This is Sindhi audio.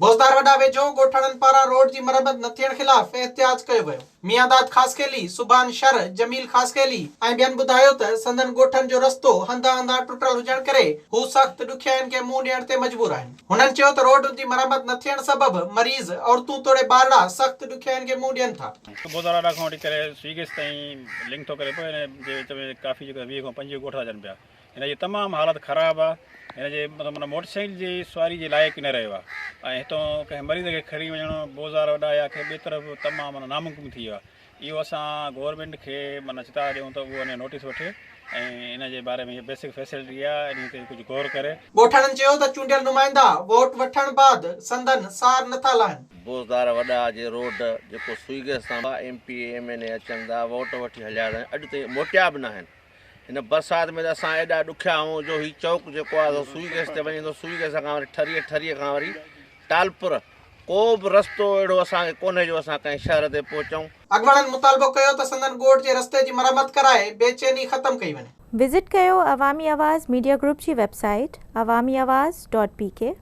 بوزدار وڏا ويجهو ڳوٺاڻن پاران روڊ جي مرمت نه ٿيڻ خلاف احتجاج ڪيو ويو. ميانداد خاصخيلي، سبحان شر، جميل خاصخيلي ۽ ٻين ٻڌايو ته سندن ڳوٺن جو رستو هنڌان هنڌان ٽٽل هجڻ ڪري هو سخت ڏکيائين کي منهن ڏيڻ تي مجبور آهن. هنن چيو ته روڊ جي مرمت نه ٿيڻ سبب مريض، عورتون توڙي ٻارڙا سخت ڏکيائين کي منهن ڏين ٿا. بوزدار اڏا کان وٺي ڪري سوئي گيس تائين لنڪ ٿو ڪري پيو ان جي وچ ۾ ڪافي جيڪو 20 کان 25 ڳوٺ اچن پيا. هن جي تمام حالت خراب آ هن جي مطلب معنيٰ موٽر سائيڪل جي سواري جي لائق نه رهيو آ ۽ هتو ڪنهن مريض کي کڻي وڃڻو بوزار وڏا يا ڪنهن ٻئي طرف تمام معنيٰ ناممڪن ٿي ويو آ اهو اسان گورنمينٽ کي معنيٰ چتاء ڏيون ته اهو ان جو نوٽيس وٺي ۽ ان جي باري ۾ بيسڪ فيسلٽي آ انهي تي ڪجهه غور ڪري. ڳوٺاڻن چيو ته چونڊيل نمائندا ووٽ وٺڻ بعد سندن سار نٿا لاهن. بوزدار وڏا جي روڊ جيڪو سوئي گئس تان M P A M N A اچن ٿا ووٽ وٺي هليا ويندا آهن اڄ تائين موٽيا به ناهن. هن برسات ۾ ته اسان ايڏا ڏکيا آهيون جو هي چوڪ جيڪو آهي سو سوئي گئس تي وڃي ٿو سوئي گئس کان وري ٺريء ٺريء کان وري ٽالپر ڪو به رستو اهڙو اسان کي ڪونهي جو اسان ڪنهن شهر تي پهچون. اڳواڻن مطالبو ڪيو ته سندن ڳوٺ جي رستي جي مرمت ڪرائي بي چيني ختم ڪئي وڃي. وزٽ ڪيو عوامي آواز ميڊيا گروپ جي website Awami Awaz dot P K.